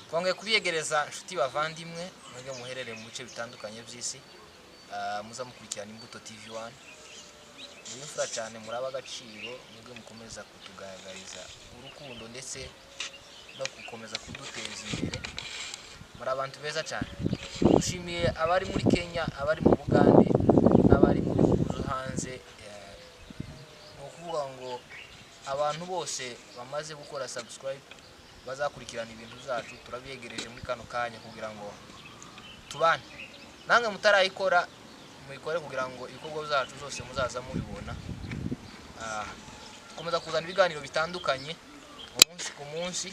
Twongeye kubiyegereza inshuti bavandimwe, mwebwe muherereye mu bice bitandukanye by'isi, muza mukurikirana Imbuto TV 1. Muri imfura cyane, muraba agaciro, mwebwe mukomeza kutugaragariza urukundo ndetse no gukomeza kuduteza imbere. Muri abantu beza cyane. Dushimiye abari muri Kenya, abari mu Bugande n'abari mu bihugu byo hanze. Ni ukuvuga ngo abantu bose bamaze gukora subscribe, bazakurikirana ibintu byacu, turabiyegereje muri kano kanya kugira ngo tubane namwe. Mutarayikora muyikore kugira ngo ibikorwa byacu zose muzaza mubibona. Dukomeza kuzana ibiganiro bitandukanye umunsi ku munsi.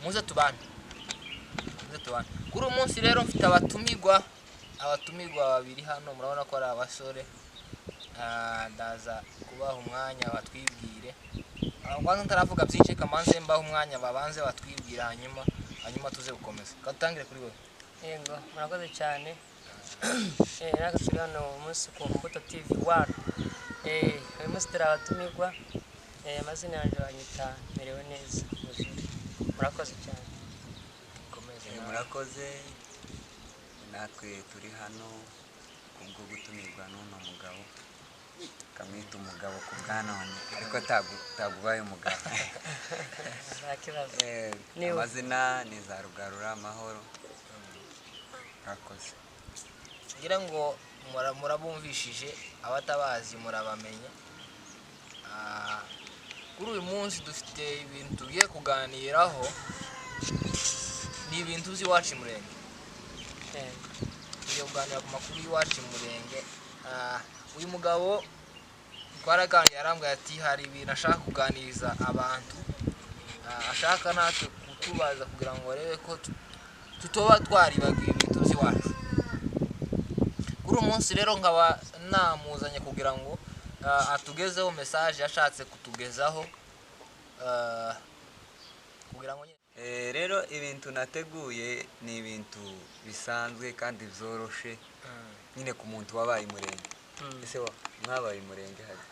Muze tubane, muze tubane. Kuri uyu munsi rero mfite abatumirwa babiri hano, murabona ko ari abasore. Ndaza kubaha umwanya batwibwire. Kwanza ntaravuga byinshi, reka mbanze mbahe umwanya babanze batwibwire, hanyuma tuze gukomeza. Katutangire kuri wowe. Yego, murakoze cyane. Natwe turi hano umunsi ku Mbuto TV 1. Uyu munsi turi abatumirwa. Amazina yanjye banyita Merewe Neza Muzuri. Murakoze cyane. Komeze nawe. Murakoze, natwe turi hano kubwo gutumirwa n'uno mugabo, kamwita umugabo ku bwa none, ariko tagubaye umugabo. Nta kibazo. Niwe. Amazina ni za Rugarura Amahoro. Murakoze. Ngira ngo murabumvishije, abatabazi murabamenya. Kuri uyu munsi dufite ibintu tugiye kuganiraho, ni ibintu by'iwacu i Murenge. Tugiye kuganira ku makuru y'iwacu i Murenge. Uyu mugabo twaraganiriye, arambwira ati hari ibintu ashaka kuganiriza abantu, ashaka natwe kutubaza kugira ngo barebe ko tutoba twaribagiwe ibintu by'iwacu. Kuri uyu munsi rero nkaba namuzanye kugira ngo atugezeho message yashatse kutugezaho, kugira ngo nyine Rero ibintu nateguye ni ibintu bisanzwe kandi byoroshe nyine ku muntu wabaye Umurenge. Ese mwabaye Umurenge hajya?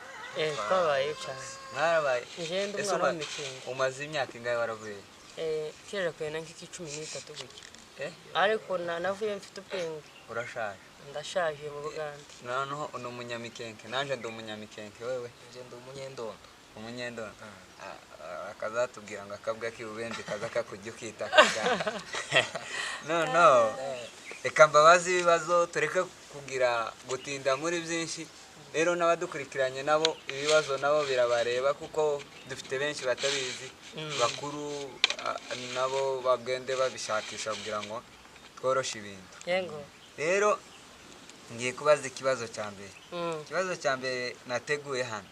Twabaye cyane. Mwarabaye? Nje ndi Ese umwana w'imikenke. Umaze imyaka ingahe waravuye? Kera kwena nk'iki 13 gutya. Eh? Ariko navuye mfite ubwenge. Urashaje? Ndashaje mu Bugande. Noneho ni umunyamikenke, nanjye ndi umunyamikenke. Wewe? Nje ndi umunyendondo. Umunyendondo. Akazatubwira ngo akabwa k'ibubembe kaza kakujya ukita akagana. No, reka mbabaze ibibazo, tureke kugira gutinda muri byinshi. Rero n'abadukurikiranye nabo ibibazo nabo birabareba, kuko dufite benshi batabizi, bakuru, nabo bagende babishakisha kugira ngo tworoshe ibintu. Rero ngiye kubaza ikibazo cya mbere. Ikibazo cya mbere nateguye hano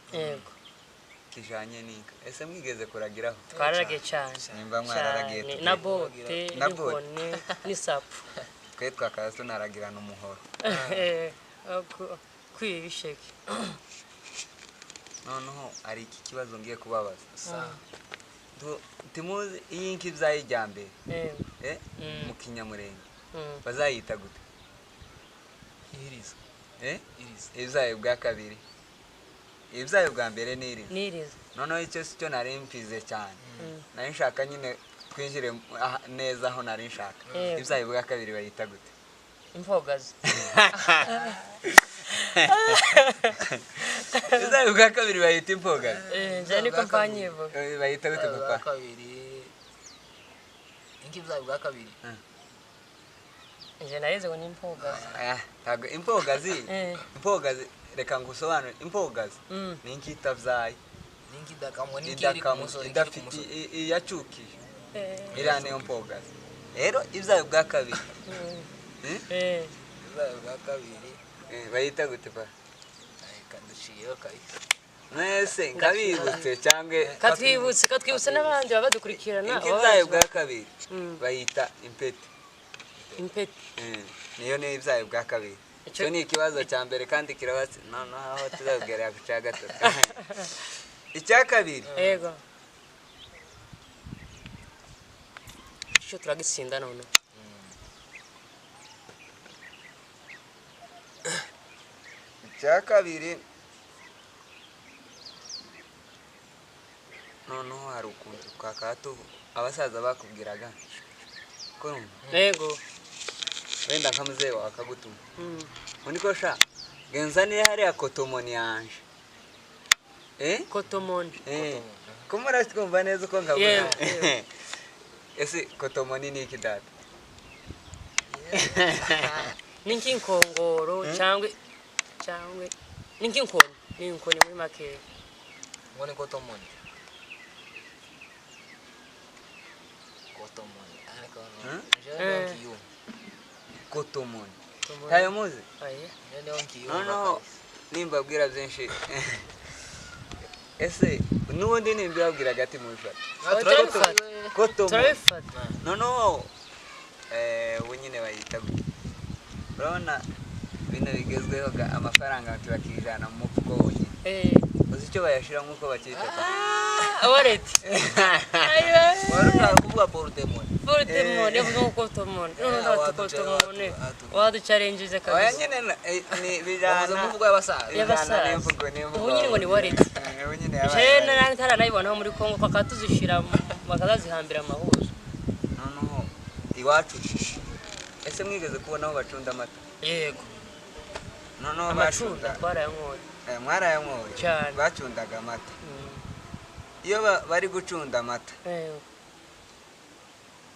kijanye n'inka. Ese mwigeze kuragiraho? Twararagiye cyane. Nimba mwararagiye, Cyane. tubwire. Na bote, Na bote. n'inkoni, n'isapu. Twe twakaza tunaragirana umuhoro. Kwiba ibisheke. Noneho hari iki kibazo ngiye kubabaza. Sa. Ntimuzi iyi nka ibyaye ijya mbere? Yego. Eh? Mm. Mu kinyamurenge bazayita gute? Iriza. Eh? Iriza. Ibyaye bwa kabiri. Ibyaye bwa mbere ni iriza. Niriza. Noneho icyo si cyo nari mfize cyane, nari nshaka nyine twinjire neza aho nari nshaka. Yego. Ibyaye bwa kabiri bayita gute? Impogazi. Ibyaye bwa kabiri bayita impogazi? Nje niko mpanyivuga. Bayita gute, Ibyaye bwa papa? kabiri, inka ibyaye bwa kabiri. Nje narize ngo ni impogazi. Ah, ntabwo impogazi. Impogazi, reka ngusobanure impogazi. Ni inka itabyaye. N'inka idakamwa, n'inka iri ku Idakamu musozi, inka iri ku idafite musozi. Iyacukije iriya niyo mpogazi. Rero ibyaye bwa kabiri, eh? Ibyaye bwa kabiri. Bayita gute, pa? Reka duciyeho kabisa. Mwese nkabibutse cyangwa? Katwibutse n'abandi baba badukurikirana. Inka Baba ibyaye bwa kabiri bayita impete. Impete. Niyo niyo ibyaye bwa kabiri. Icyo ni ikibazo cya mbere kandi kirabatse. Noneho aho tuzabwira ku cya gatatu, icya kabiri. Yego, icyo turagitsinda none. Icya kabiri, noneho hari ukuntu twakaba Abasaza bakubwiraga ko numva Yego. Wenda nka muzehe wawe akagutuma. Mm. Ngo sha genzanire hariya kotomoni yanje. Kotomoni. Ko muratwumva neza uko ngavuga. Yewe. Ese kotomoni ni iki data? Ni nk'inkongoro cyangwa ni nk'inkoni, ni inkoni muri make. Ngo ni kotomoni. Kotomoni. Ariko jewe nkiyumva. Kotomoni. Tayo muzi? Aye. Jewe nkiyumva. Noneho nimbabwira byinshi. Ese nubundi nimbabwira ati mubifata. Kotomoni. Turabifata. Noneho ubu nyine bayita gute? Urabona bino bigezweho amafaranga bakijana mu mufuko wonyine. Uzi icyo bayashira nk'uko bakita? Wallet. Wari ushaka kuvuga portemone. Portemone, yavuze ngo kotomone. Noneho kotomone. Waduchallenges kabisa. Oya nyine ni bijana. Wavuze muvugo y'abasaza. Y'abasaza. Ubu nyine ngo ni wallet. Ubu nyine yabaye. Je nari ntaranayibonaho muri Kongo bakatuzishira bakazazihambira amahuzo. Noneho iwacu ese mwigeze kubona aho bacunda amata? Yego. Noneho amacunda twarayanyoye. Mwarayanyoye cyane. Bacundaga amata. Iyo bari gucunda amata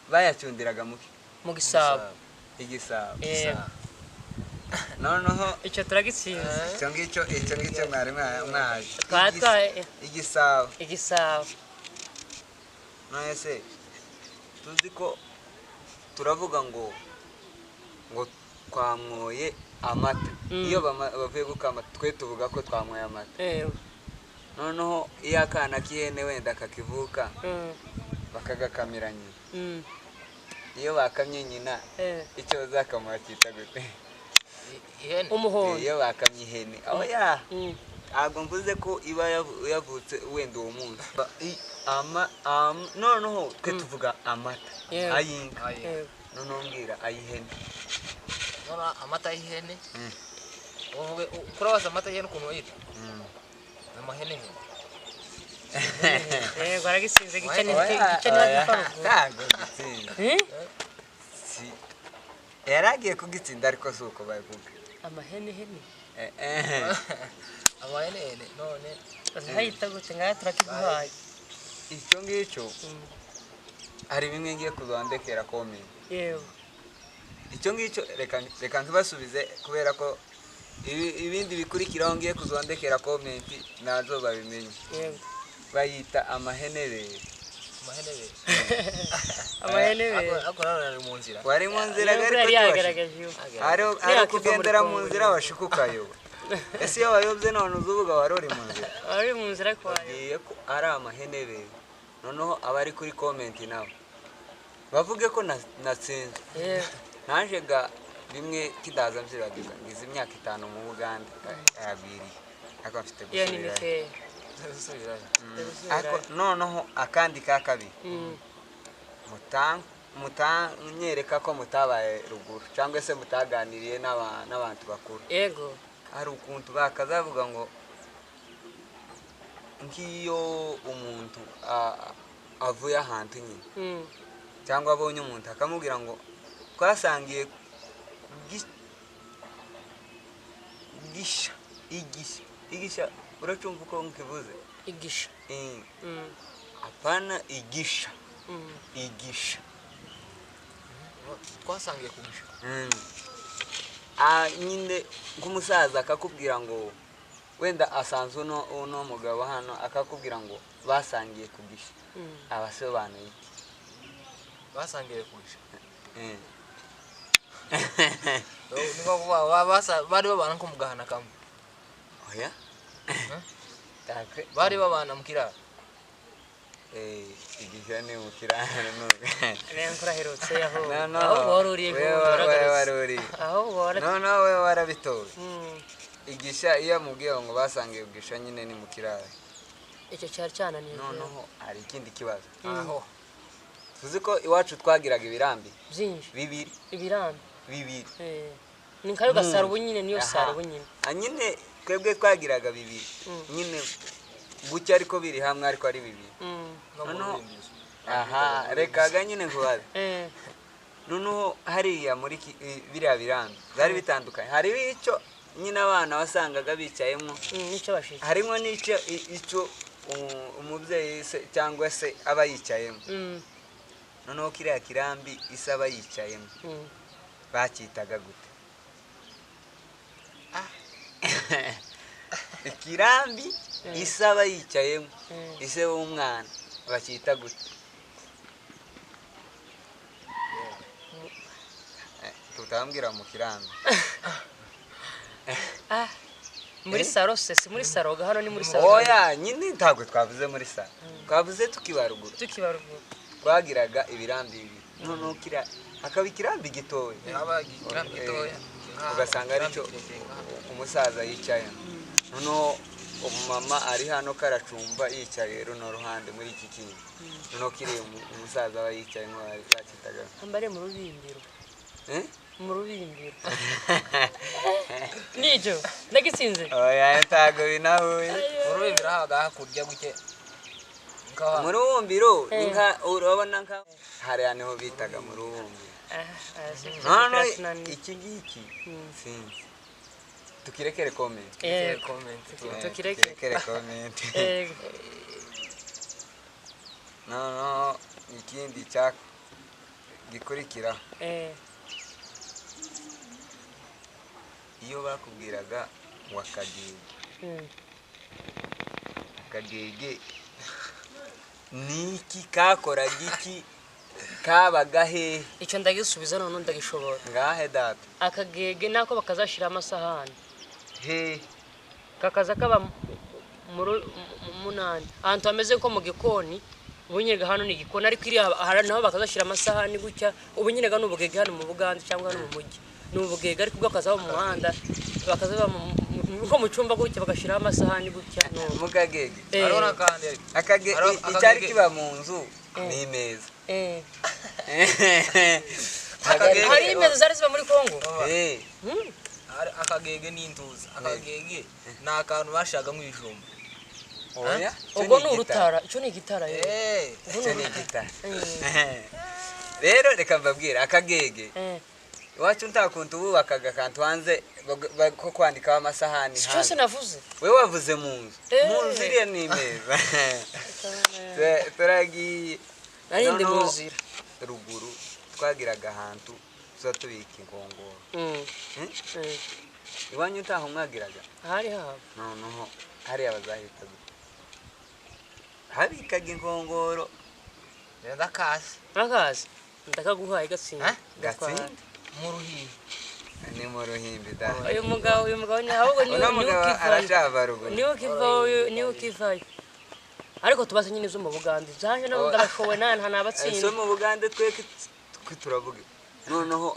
bayacundiraga muki? Mu gisabo. Igisabo. Noneho icyo turagitsinze. Icyo ngicyo mwari mwaje. Twatwaye igisabo. Igisabo. None se tuzi ko turavuga ngo twamwoye amata. Iyo bavuye gukama twe tuvuga ko twamwoye amata. Noneho iyo akana k'ihene wenda kakivuka bakagakamira nyina. Iyo bakamye nyina icyo bazakamura cyita gute? Ihene. Umuhondo. Iyo bakamye ihene. Oya. Ntabwo mvuze ko iba yavutse wenda uwo munsi. Noneho twe tuvuga amata ay'inka. Noneho mbwira ay'ihene. Noneho amata y'ihene. Uvuge kurabaza amata y'ihene ukuntu bayita? Amahene hene. Yego aragisinze gice ni gice ni gifarugo. Ntabwo gitsinze. Yaragiye kugitsinda ariko si uko babivuga. Amahene hene. Amahene hene none bazahita gute ngaya turakiguhaye. Icyo ngicyo hari bimwe ngiye kuzandekera comment. Yego. Icyo ngicyo reka nkibasubize kubera ko ibindi bikurikiraho ngiye kuzandekera comment nazo babimenye. Yego. Bayita amahenebere. Amahenebere. Amahenebere. Ako nari mu nzira. Wari mu nzira ariko yagaragaje. Ari kugendera mu nzira washukukayo. Ese iyo wayobye none uzuvuga wari uri mu nzira. Wari mu nzira ko wagiye ko ari amahenebere. Noneho abari kuri comment nabo bavuge ko natsinze. Naje ga bimwe kidaza mbyibagirwa ngize imyaka 5 mu Buganda aragwiriye. Ariko mfite gusubira. Ariko noneho akandi ka kabiri. Mutanyereka ko mutabaye ruguru cyangwa se mutaganiriye n'abantu bakuru. Yego. Hari ukuntu bakazavuga ngo nkiyo umuntu avuye ahantu nyine cyangwa abonye umuntu akamubwira ngo twasangiye gisha igisha uracumva uko nkivuze igisha apana igisha igisha twasangiye kugisha nyine nk'umusaza akakubwira ngo wenda asanzwe uno mugabo hano akakubwira ngo basangiye kugisha abasobanuye iki basangiye kugisha bari babana nko mu gahana kamwe. Oya. Bari babana mu kiraro. Igisha ni mu kiraro nuko. Rero kuraherutse aho. Aho waruriye waruriye. Aho wara. No we warabitoye. Igisha iyo amubwiye ngo basangiye kugisha nyine ni mu kiraro. Icyo cyari cyananiye. Noneho hari ikindi kibazo. Aho. Tuzi ko iwacu twagiraga ibirambi byinshi. Bibiri. Ibirambi bibiri. Ni nkayo gasaro bunyine niyo saro bunyine. Nyine twebwe twagiraga bibiri. Nyine gucya ariko biri hamwe ariko ari bibiri. Noneho Aha, rekaga nyine nkubaze. Noneho hariya muri biriya birambi byari bitandukanye, hariho icyo nyine abana wasangaga bicayemo, nicyo bashiki, harimo n'icyo icyo umubyeyi se cyangwa se aba yicayemo. Noneho kiriya kirambi ise aba yicayemo bacyitaga gute? Ikirambi ise aba yicayemo, ise w'umwana bacyita gute? Tutambwira mu kirambi. Muri saro se, si muri saro, hano ni muri saro. Oya, nyine ntabwo twavuze muri saro, twavuze tukibaruguru. Tukibaruguru twagiraga ibirambi bibiri, noneho kiriya hakaba ikirambi gitoya, ugasanga aricyo umusaza yicaye. Noneho umumama ari hano karacumba yicaye runo ruhande muri iki kintu. Noneho kiriya umusaza aba yicaye bakitaga ambare mu rubimbiro. Mu rubimbiro nicyo ndagitsinze. Oya, ntago binahuye. Mu rubimbiro habaga hakurya guke. Mu rubumbiro ni nka urabona nka hariya niho bitaga mu rubumbiro. None iki ngiki sinzi, tukirekere comment. Tukirekere comment. No ikindi cya gikurikira, iyo bakubwiraga ngo akagege, akagege niki kakoraga iki, kabaga hehe? Icyo ndagisubiza none ndagishobora. Ngahe data. Akagege nako bakazashira amasahani he, kakaza kaba munani ahantu hameze nko mu gikoni. Ubu nyine hano ni igikoni, ariko iri naho bakazashira amasahani gutya. Ubu nyine ni ubugege hano mu Buganda cyangwa hano mu mujyi ni ubugege, ariko ubwo bakaza mu muhanda bakaza nko mu cyumba gutya bagashiraho amasahani gutya. Mu kagege akagege icyari kiba mu nzu ni imeza. Hari imeza zari ziba muri Kongo. Akagege ni intuza, akagege ni akantu bashagamo ibijumba. Oya, ubwo ni urutara, icyo ni igitara. Icyo ni igitara. Rero reka mbabwire akagege iwacu nta kuntu bubakaga akantu hanze ko kwandikaho amasahani hanze. Cyose navuze. Wewe wavuze mu nzu. Mu nzu iriya ni imeza. Turagiye narindi mu nzira ruguru twagiraga ahantu tuza tubika inkongoro. Iwanyu ntaho mwagiraga? Hari haba. Noneho hariya bazahita gute? Habikaga inkongoro. Ndakazi. Ndakazi. Ndakaguhaye gatsinda. Gatsinda. Mu ruhimbi. Ni mu ruhimbi da. Uyu mugabo ni ahubwo ni ukivayo. Ni ukivayo, ni ukivayo. Ariko tubaze nyine zo mu Buganda. Zaje nabo ndabashowe nta nabatsinda. So mu Buganda tweke turavuga. Noneho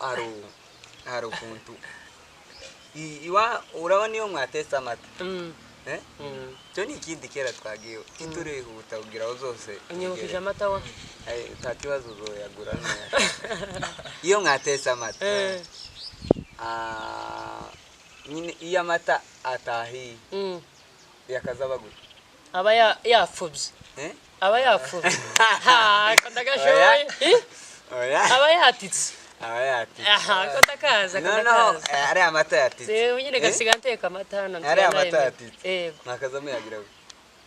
hari ukuntu iwa urabona iyo mwatetse amata. Cyo ni ikindi kera twagiye kiturihuta kugira aho zose. Unyibukije amata wa? Nta kibazo uzoyagura. Iyo mwatetse amata nyine iyo amata atahiye yakazaba gute? Aba yapfubye. Aba yapfubye. Ha, ndagashoboye. Aba yatitse. Aba yatitse. Aha, ko ndakaza. Noneho ari amata yatitse. Nyine gasiga nteka amata hano. Ari amata yatitse. Yego. Mwakaza muyagira gute?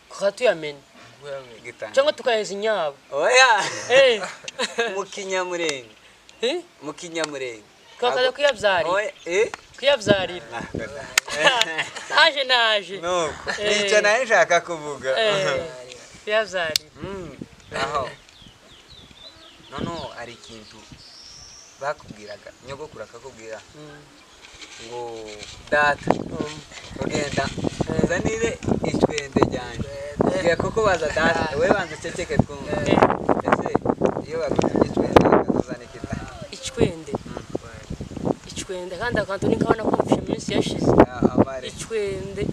Kuka tuyamena. Cyangwa tukaheza inyabo. Oya. Mu Kinyamurenge. Mu Kinyamurenge. Twakaza kuyabyarira. Kuyabyarira. Naje. Nuko nicyo nawe nshaka kuvuga. Kuyabyarira. Aho. Noneho hari ikintu bakubwiraga, nyogokuru akakubwira ngo data ugenda uzanire icwende ryanjye. Ngiye kukubaza data, we banza uceceke twumve. Ese iyo bagutumye icwende bakakuzana ikita? Icwende. Icwende kandi akantu ni nkabona kumvisha iminsi yashize. Icwende.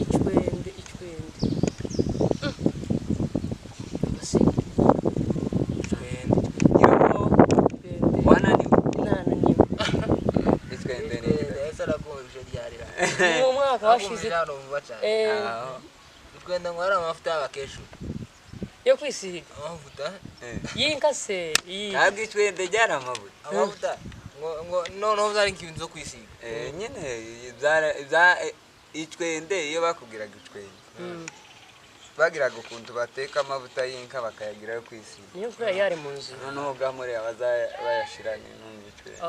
Mu mwaka washize Utwenda ngo hari amavuta y'abakecuru yo kwisiga. Amavuta Y'inka se iyi. Ntabwo icwende ryari amavuta. Amavuta ngo noneho byari nk'ibintu zo kwisiga. Nyine icwende iyo bakubwiraga icwende bagiraga ukuntu bateka amavuta y'inka bakayagira yo kwisiga. Niyo mfura yari mu nzu. Noneho gamure abaza bayashiranye no mu icwende.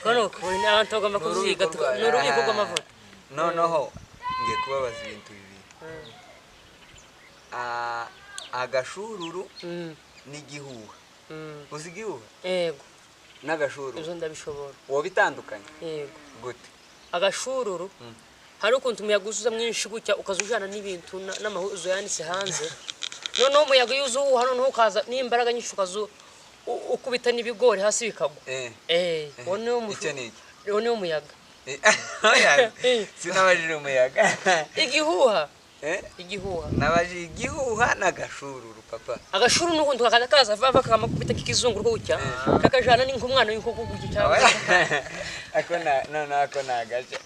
Kono ko abantu bagomba kuziga ni urubiko rw'amavuta. Noneho ngiye kubabaza ibintu bibiri. Agashururu n'igihuha. Uzi igihuha? Yego. N'agashururu. Izo ndabishobora. Wowe bitandukanye? Yego. Gute? Agashururu hari ukuntu umuyaga uzuza mwinshi gutya ukazujana n'ibintu n'amahuzo yanitse hanze. Noneho umuyaga iyo uzuha noneho ukaza n'imbaraga nyinshi ukazu ukubita n'ibigori hasi bikagwa. Uwo niwo muyaga. Sinabajije umuyaga. Igihuha. Igihuha. Nabajije igihuha n'agashururu papa. Agashururu n'ukuntu kakaza kaza vava kamakubita kikizunguruka gutya kakajana n'inkumwana w'inkoko gutya cyangwa ako na no ako nagace.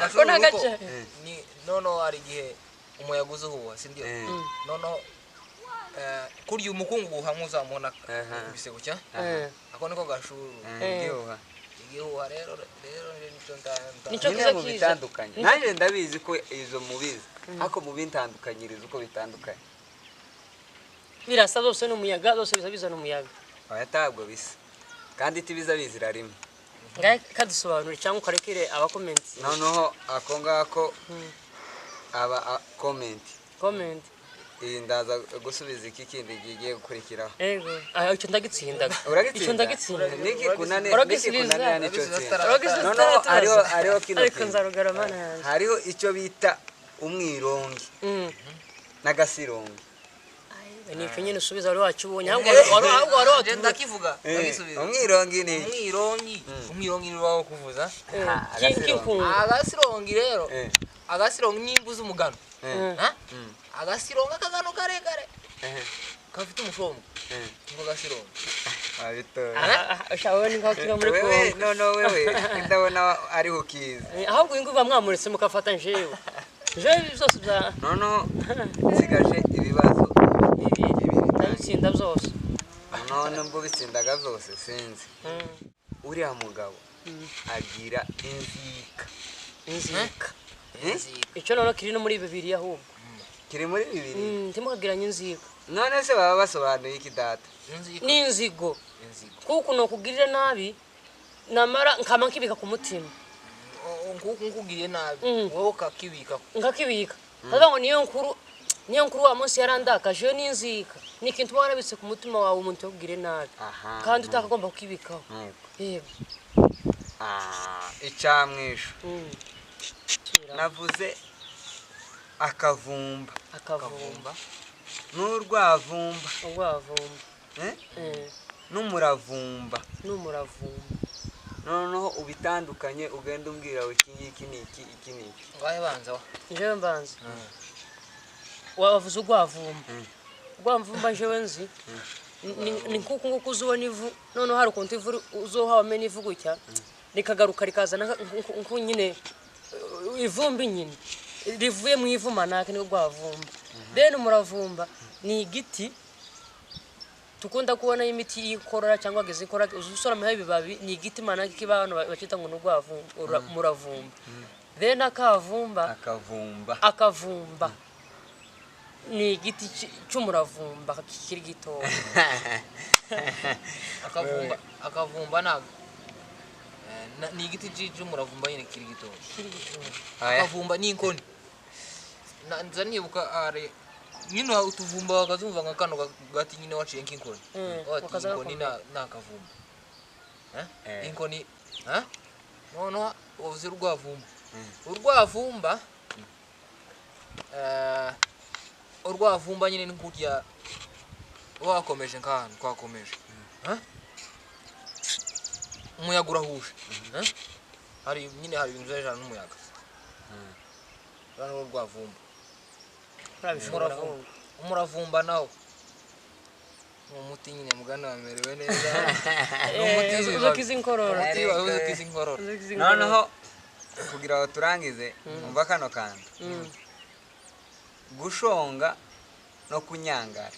Ako nagace. Ni noneho hari igihe umuyaga uzuhuha sindio? Noneho kurya umukungugu hamwe uzamubona kubise gutya. Ako niko gashururu. Igihuha. Igihuha rero nicyo nicyo kiza bitandukanye. Nanjye ndabizi ko izo mubizi. Ako mubintandukanyiriza uko bitandukanye. Birasa zose n'umuyaga zose biza n'umuyaga. Oya tabwo bisa. Kandi tibiza bizira rimwe. Ngaye kadusobanura cyangwa ukarekere aba comment. Noneho ako ngako aba comment. Comment. Iyi ndaza gusubiza iki kindi gigiye gukurikiraho. Yego. Icyo ndagitsindaga. Icyo ndagitsinda. Niki kunane nicyo tsinda. Noneho hariho kino. Ariko nzarugara mana yanjye. Hariho icyo bita umwirongi n'agasirongi. Ni nyine usubiza wari wakibonye ahubwo wari wacu ndakivuga ndagisubiza. Umwirongi ni umwirongi ni wawo kuvuza agasirongi rero agasirongi nimba uzi umugano agasironga akagano karekare kafite umushongo ngo gasironga abitoye ushawe ni nkaho kiba muri Kongo. No wewe ndabona ariho kiza. Ahubwo ingo bamwamuretse mukafata njewe byose bya noneho nsigaje ibibazo bibiri ndabitsinda byose. None mbwo bitsindaga byose sinzi. Uriya mugabo agira inzika. Inzika. Icyo noneho kiri no muri Bibiliya ahubwo. Kiri muri Bibiliya? Ntimukagiranye inzika. None se baba basobanuye iki data? N'inzigo. Kuko nokugirira nabi namara nkama nkibika ku mutima. Nkugiriye nabi wowe ukakibika. Nkakibika. Ndavuga ngo niyo nkuru wa munsi yarandakaje n'inzika. Ni ikintu warabitse ku mutima wawe umuntu yakugiriye nabi. Kandi utakagomba kukibikaho. Yego. Icamwisho. Navuze akavumba. Akavumba. N'urwavumba. Urwavumba. N'umuravumba. N'umuravumba. Noneho ubitandukanye ugenda umbwira iki ngiki ni iki iki ni iki. Ngahe banza wa. Njewe mbanza. Wavuze urwavumba. Urwavumba njewe nzi. Ni nkuko nguko uzubona ivu noneho hari ukuntu ivu uzoha wamena ivu gutya rikagaruka rikazana nku nyine ivumbi nyine rivuye mu ivu manake niko rwavumba. Then umuravumba ni igiti tukunda kubona imiti y'ikorora cyangwa ageze ikora usoroma ibibabi ni igiti manake kiba hano bakita ngo n'urwavumba muravumba. Then akavumba akavumba ni igiti cy'umuravumba kikiri gito. Akavumba ntabwo ni igiti cy'umuravumba nyine kiri gito. Akavumba ni inkoni. Nza nibuka are nyine utuvumba bakazumva nka kano gati nyine waciye nk'inkoni. Inkoni na akavumba. Inkoni noneho wavuze urwavumba. Urwavumba urwavumba nyine ni kurya wakomeje nk'ahantu twakomeje. Umuyaga urahuje. Hari nyine hari ibintu byajana n'umuyaga. Rano urwavumba. Umuravumba nawo ni umuti nyine mugana wamerewe neza. Ni umuti uzukiza inkorora. Uzukiza inkorora. Noneho kugira ngo turangize umva kano kantu. Gushonga no kunyangara.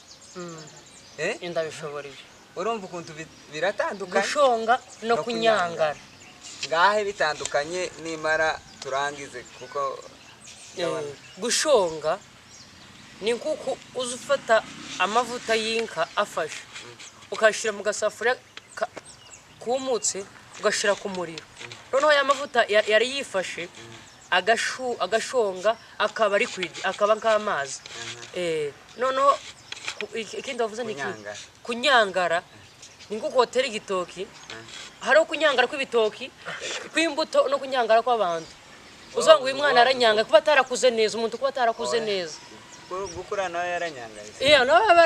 Eh? Ndabishobora ibyo. Urumva ukuntu biratandukanye? Gushonga no No kunyangara. Ngahe bitandukanye, nimara turangize kuko ndabona. Gushonga ni nkuko uza ufata amavuta y'inka afashe, ukayashyira mu gasafuriya kumutse, ugashyira ku muriro, noneho ya mavuta yari yifashe agashonga akaba liquid, akaba nk'amazi. Noneho ikindi wavuze ni iki? Kunyangara. Kunyangara ni nko kotera igitoki. Hariho kunyangara kw'ibitoki, kw'imbuto, no kunyangara kw'abantu. Uzanga uyu mwana aranyanga kuba atarakuze neza, umuntu kuba atarakuze neza. Gukura nawe yaranyangaye. Iya, nawe aba.